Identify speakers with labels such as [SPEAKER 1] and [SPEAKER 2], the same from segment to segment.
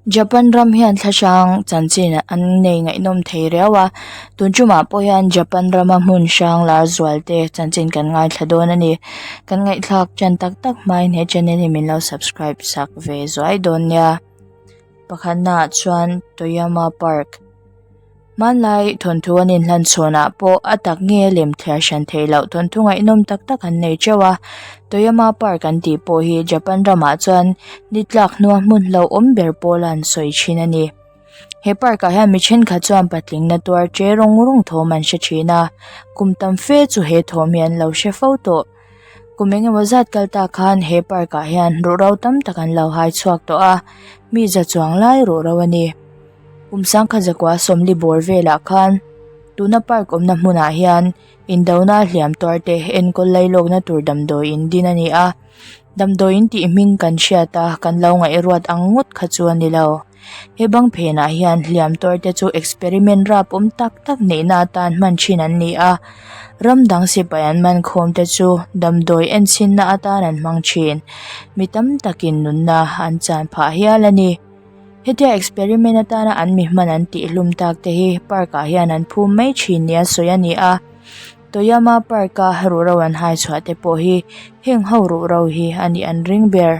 [SPEAKER 1] Japan ram hian thlahrang chanchin an nei ngaihnawm thei riau a tun tumah pawh hian Japan rama hmun hrang lar zual te chanchin kan ngaithla dawn a ni kan ngaihthlak tan tak tak hmain he channel hi min lo subscribe sak ve zuai dawn nia pakhatna ah chuan Toyama park. Hmanlai thawnthu an inhlan chhawnah pawh a tak nge lem thliar hran theih loh thawnthu ngaihnawm tak tak an nei teuh a. Toyama Park an tih pawh hi Japan ramah chuan ni tlak hnua hmun hlauhawm ber pawla an sawi thin a ni. He park ah hian mi thenkhat chuan patling na tuar che rawng rawng thawm an hre thin a, kum tam fe chu he thawm hi an lo hre fo tawh. Kum engemaw zat kal ta khan he park ah hian ruhro tam tak an lo hai chhuak tawh a, mi za chuang lai ruhro a ni. Kum sangkhat zakua sawmli bawr velah khan tuna park awmna hmunah hian indona hliam tuar te enkawl lailawkna tur damdawi in din a ni a, damdawi in tih hming kan hriat a kan lo ngaihruat ang ngawt kha chu a ni lo. He bang phenah hian hliam tuar te chu experiment rap awm tak tak neihna atan hman thin an ni a, ram dang sipai an man khawm te chu damdawi enchhinna atan an hmang thin. Mi tam takin nunna an chan phah hial a ni. Hetia experiment atana an mi hman an tih hlum tak te hi park ah hian an phum mai thin nia sawi a ni a Toyama park a ruhro an hai chhuah te pawh hi heng ho ruhro hi a nih an ring ber.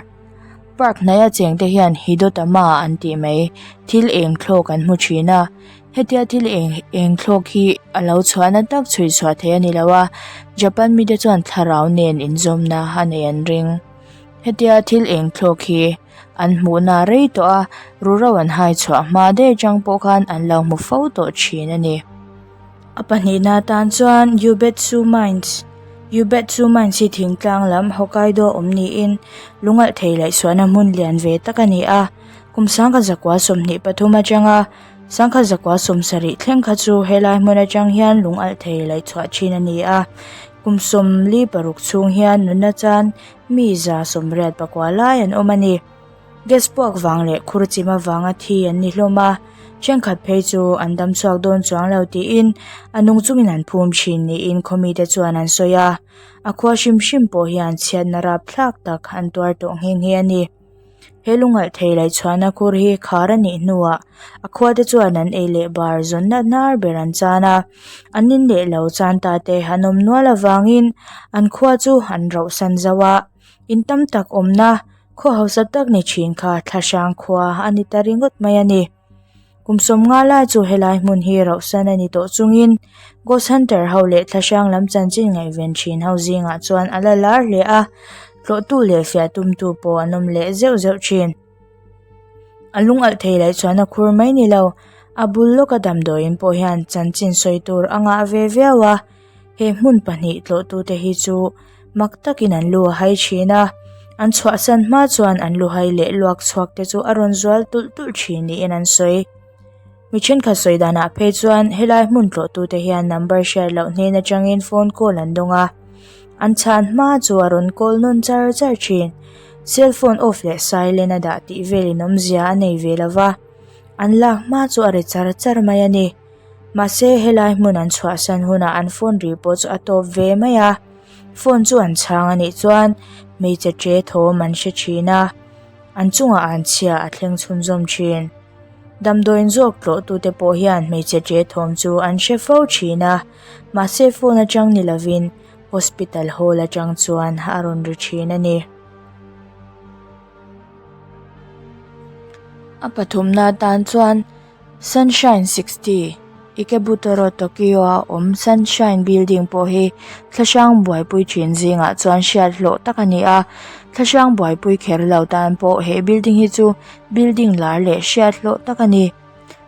[SPEAKER 1] Park hnaia cheng te hian Hidotama an tih mai thil eng thlawk an hmu thin a hetia thil eng eng thlawk hi a lo chhuahna tak chhui chhuah theih a ni lo a Japan mite chuan thlarau nen inzawmna a nei an ring. Hetia thil eng thlawk hi. An hmuhna rei tawh a, ruhro an hai chhuah hma daih atang pawh khan an lo hmu fo tawh thin a ni. A pahnihna atan chuan Yubetsu Mines Yubetsu Mines hi thingtlang lam Hokkaido awm niin lungalh thei laihchhuahna hmun lian ve tak a ni a. Kum sangkhat zakua 23 atanga sangkhat zakua 70 thleng kha chu helai hmun atang hian lungalh thei laihchhuah thin a ni a. Kum 46 chhung hian nunna chan Mi 88 lai an awm a ni. Gas puak vang leh khur chim avanga thi an ni hlawm a, thenkhat phei chu an dam chhuak dawn chuang lo tiin a nung chungin an phum thin niin khawmite chuan an sawi a. A khua hrim hrim pawh hian chhiatna rapthlak tak an tuar tawh nghe nghe a ni. He lungalh thei laihchhuahna khur hi khar a nih hnuah a khuate chuan an ei leh bar zawnna hnar ber an chan a, an in leh lo chan ta te an awm nual avangin an khua chu an rauhsan zauh a, in tam tak awmna khaw hausa tak ni thin kha thlahrang khua a ni ta ringawt mai a ni. Kum 50 lai chu helai hmun hi rauhsan a ni tawh chungin Ghost Hunter ho leh thlahrang lam chanchin ngaihven thin ho zingah chuan a la lar hle a, tlawhtu leh fiah tumtu pawh an awm leh zeuh zeuh thin. A lung alh thei laih chuan a khur mai ni lo, a bul lawka damdawiin pawh hian chanchin sawi tur a ngah ve viau a, he hmun pahnih tlawhtute hi chu mak takin an lu a hai thin a, an chhuahsan hma chuan an lu hai leh luak chhuak te chu a rawn zual tulh tulh thin niin an sawi. Mi thenkhat sawi danah phei chuan helai hmun tlawhtute hian number hriat loh hnen atangin phone call an dawng a, an chhan hma chu a rawn call nawn char char thin. Cell phone off leh silent a dah tih velin awmzia a nei ve lova, an lak hma chu a ri char char mai a ni. Mahse helai hmun an chhuahsan hunah an phone ri pawh chu a tawp ve mai a, phone chu an chhang a nih chuan hmeichhe ṭe thawm an hre thin a, an chungah an chhia a thleng chhunzawm thin. Damdawiin zawk tlawhtute pawh hian hmeichhe ṭe thawm chu an hre fo thin a, mahse phone atang ni lovin hospital hall atang chuan a rawn ri thin a ni. A pathumna atan chuan. Sunshine 60, Ikebukuro Tokyo a awm Sunshine Building pawh hi thlahrang buaipui thin zingah chuan hriat hlawh tak a ni a, thlahrang buaipui kher lo tan pawh he building hi chu building lar leh hriat hlawh tak a ni.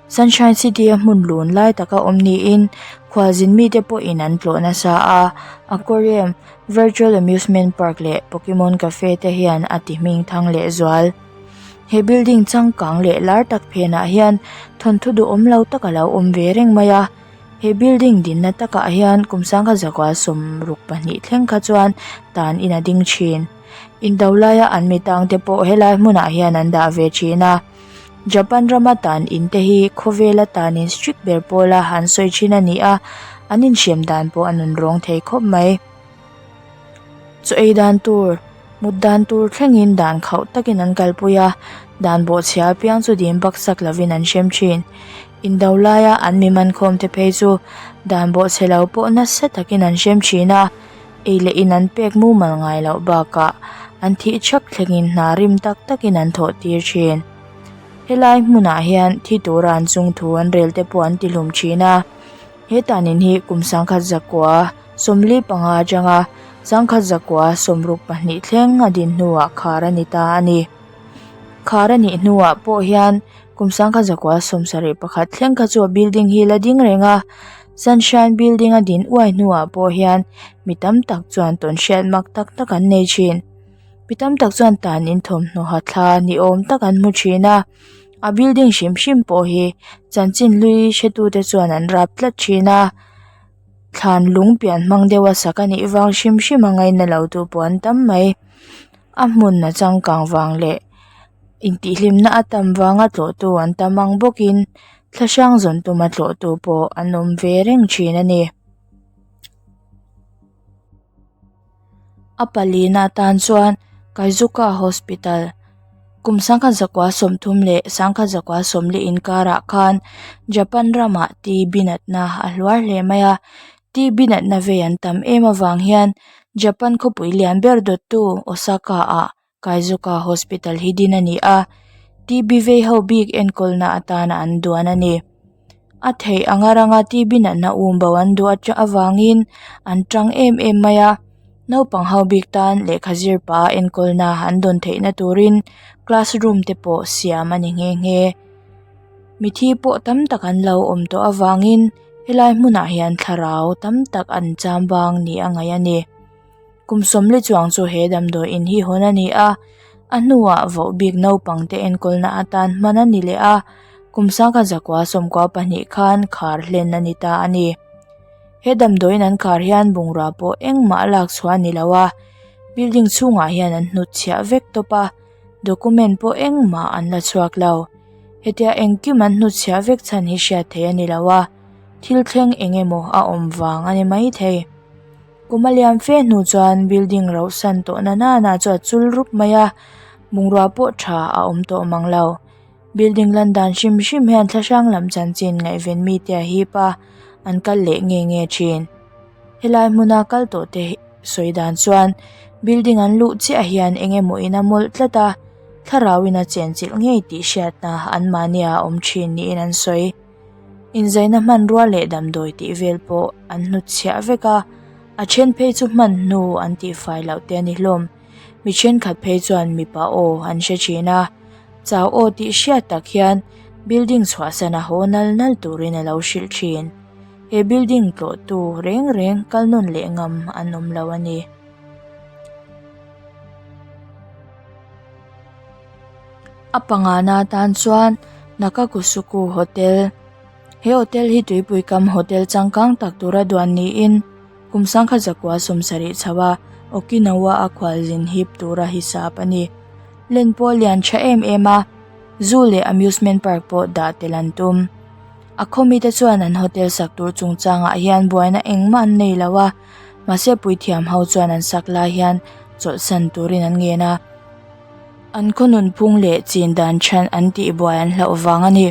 [SPEAKER 1] Sunshine City a hmun lun lai taka awm niin khualzin mite pawhin an tlawh nasa a, aquarium, virtual amusement park leh Pokemon Cafe te hian a ti hming thang lehzual. He building changkang leh lar tak phenah hian thawnthu duhawm lo tak a lo awm ve reng mai a he building dinna takah hian kum sangkhat zakua 62 thleng kha chuan tan in a ding thin indo laia an mi tang te pawh helai hmunah hian an dah ve thin a Japan rama tan in te hi khawvela tan in strict ber pawla an sawi thin a ni a an inhrem dan pawh a nun rawng thei khawp mai. Chaw ei dan tur. Mut dan tur thlengin dan khauh takin an kalpui a, dan bawhchhia apiang chu dim baksak lovin an hrem thin. Indo laia an mi mankhawm te phei chu dan bawhchhe lo pawh nasa takin an hrem thin a, ei leh in an pek mumal ngai loh bakah an thih thak thlengin hna rim tak takin an thawh tir thin. Helai hmunah hian thi tura an chungthu an rel te pawh an ti hlum thin a. He tanin hi kum sangkhat zakua 45 atanga sangkhat zakua 62 thleng a din hnuah khar a ni ta a ni. Khar a nih hnuah pawh hian kum sangkhat zakua 71 thleng kha chu a building hi la ding reng a, Sunshine building a din uai hnuah pawh hian mi tam tak chuan tawnhriat mak tak tak an nei thin. Mi tam tak chuan tanin thawmhnaw ha thla ni awm tak an hmu thin a. A building hrim hrim pawh hi chanchin hlui hretute chuan an rap tlat thin a thlan lung pian hmang deuh a sak a nih vang hrim hrim a ngaina lo tu pawh an tam mai a hmun a changkang vang leh intihhlimna a tam vanga tlawh tu an tam ang bawkin thla hrang zawn tuma tlawh tu pawh an awm ve reng thin a ni. A palina atan chuan Kaizuka Hospital kum sangkhat zakua 30 leh 1940 inkarah khan Japan ramah TB natna a hluar hle mai a TB natna vei an tam em avang hian Japan khawpui lian ber dawttu Osaka ah Kaizuka Hospital hi din a ni a TB vei ho bik enkawlna atana an duan a ni. A theih anga ranga TB natna um bo an duh avangin an tang em em mai a naupang ho bik tan lehkha zir pah a enkawlna an dawn theihna turin classroom te pawh siam a ni nghe nghe. Mithi pawh tam tak an lo awm tawh avangin helai hmunah hian thlarau tam tak an cham bang ni a ngaih a ni. Kum sawmli chuang chu he damdawi in hi hawn a ni a, a hnuah voh bik naupang te enkawlna atan hman a ni leh a, kum sangkhat zakua 92 khan khar hlen a ni ta a ni. He damdawiin an khar hian bungrua pawh engmah lak chhuah a ni lo a, building chhungah hian an hnut chhiah vek tawp a, document pawh engmah an la chhuak lo. Hetia engkim an hnut chhiah vek chhan hi hriat theih a ni lo a, thil thleng eng emaw a awm vang a ni maithei. Kum a liam fe hnu chuan building rauhsan tawh na nana chu a chul rup mai a, bungrua pawh tha a awm tawh mang lo. Building lan dan hrim hrim hian thla hrang lam chanchin ngaihven mite a hip a, an kal leh nge nge thin. Helai hmuna kal tawh te sawi dan chuan building an luh chiah hian eng emaw in a mawlh tlat a, thlarau in a chenchilh ngei tih hriatna anmahni ah a awm thin niin an sawi. Inzaina hmanrua leh damdawi tih vel pawh an hnutchhiah vek a, a then phei chu hman hnu an tihfai loh te a ni hlawm. Mi thenkhat phei chuan mipa aw an hre thin a, chau aw tih hriat tak hian building chhuahsan a haw nal nal turin a lo hrilh thin. He building tlawhtu reng reng kal nawn leh ngam an awm lo a ni. A pangana atan chuan Nakakusuku Hotel he hotel hi tuipui kam hotel changkang tak tura duan niin kum sangkhat zakua 70 chho a Okinawa a khualzin hip tura hisap a ni. Len pawh lian tha em em a zoo leh amusement park pawh dah tel an tum. A khawmi te chuan an hotel sak tur chungchangah hian buaina engmah an nei lo a mahse puithiam ho chuan an sak lai hian chawlhsan turin an ngen a. An khaw nunphung leh chin dan chhan an tih buai an hlauh vang a ni.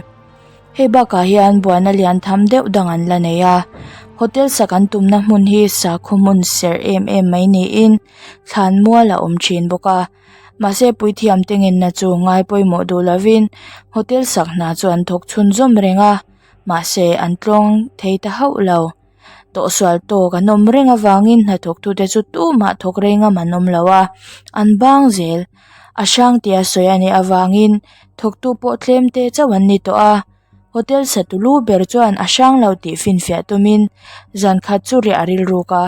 [SPEAKER 1] Hei bakah hian buaina lian tham deuh dang an la nei a, hotel sak an tumna hmun hi sakhaw hmun serh em em mai niin thlan mual a awm thin bawk a. Mahse puithiam te ngenna chu ngai pawimawh duh lovin hotel sak hna chu an thawk chhunzawm reng a, mahse an tlawng thei ta hauh lo. Tawhsual tawk an awm reng avangin hnathawktute chu tumah thawk rei ngam an awm lo a, an bang zel. A hrang tia sawi a nih avangin thawktu pawh tlem te chauh an ni tawh a, hotel satu lu ber chuan a hrang lo tih finfiah tumin zan khat chu riah a rilruk a,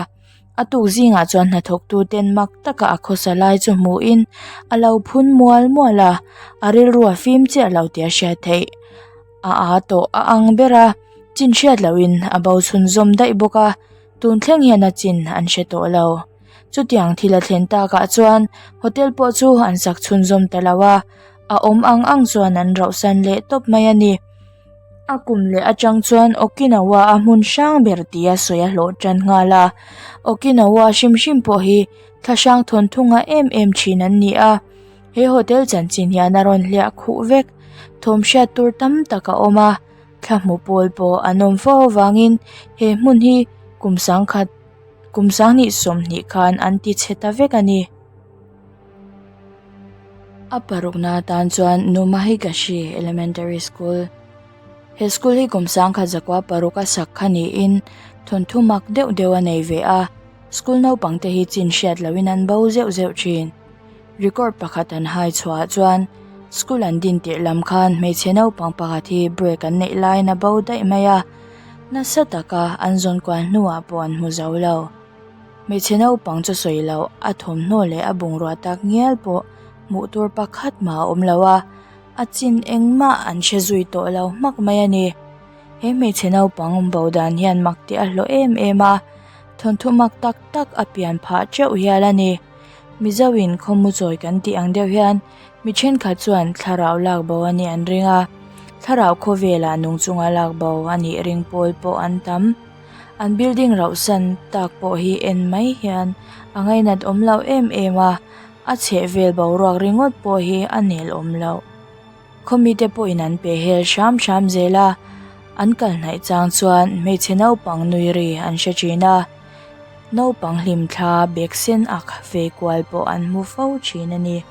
[SPEAKER 1] a tuk zingah chuan hnathawktuten mak taka a khawsa lai chu hmuhin a lo phun mual mual a, a rilru a fim chiah lo tih a hriat theih. A aa tawh a ang ber a, chin hriat lohin a bo chhunzawm daih bawk a, tun thleng hian a chin an hre tawh lo. Chutiang thil a thlen takah chuan hotel pawh chu an sak chhunzawm ta lo a, a awm ang ang chuan an rauhsan leh tawp mai a ni. A kum leh atang chuan Okinawa a hmun hrang ber tia sawi a hlawh tan nghal a. Okinawa hrim hrim pawh hi thla hrang thawnthu ngah em em thin an ni a. He hotel chanchin hian a rawn hliah khuh vek. Thawm hriat tur tam tak a awm a, thla hmu pawl pawh an awm fo avangin he hmun hi kum sangkhat kum sanghnih sawmhnih khan an ti chhe ta vek a ni. A parukna atan chuan Numahigashi Elementary School. He school hi kum sangkhat zakua paruk a sak kha niin thawnthu mak deuh deuh a nei ve a, school naupang te hi chin hriat lohin an bo zeuh zeuh thin. Record pakhat an hai chhuah ah chuan school an din tirh lam khan hmeichhe naupang pakhat hi break an neih laiin a bo daih mai a, nasa taka an zawn kual hnuah pawh an hmu zo lo. Hmeichhe naupang chu sawi loh a thawmhnaw leh a bungrua tak ngial pawh hmuh tur pakhat mah a awm lo a, a chin engmah an hre zui tawh lo hmak mai a ni. He hmeichhe naupang bo dan hian mak tih a hlawh em em a, thawnthu mak tak tak a pian phah teuh hial a ni. Mizo in khawmu chawi kan tih ang deuh hian mi thenkhat chuan thlarau lak bo a nih an ring a, thlarau khawvelah nung chunga lak bo a nih ring pawl pawh an tam. An building rauh san tak pawh hi en mai hian a ngainat awm loh em em a, a chheh vel boruak ringawt pawh hi a nel awm loh. Khawmite pawhin an pe hel hram hram zel a, an kal hnaih chang chuan hmeichhe naupang nui ri an hre thin a, naupang hlimthla bag sen ak ve kual pawh an hmu fo thin a ni.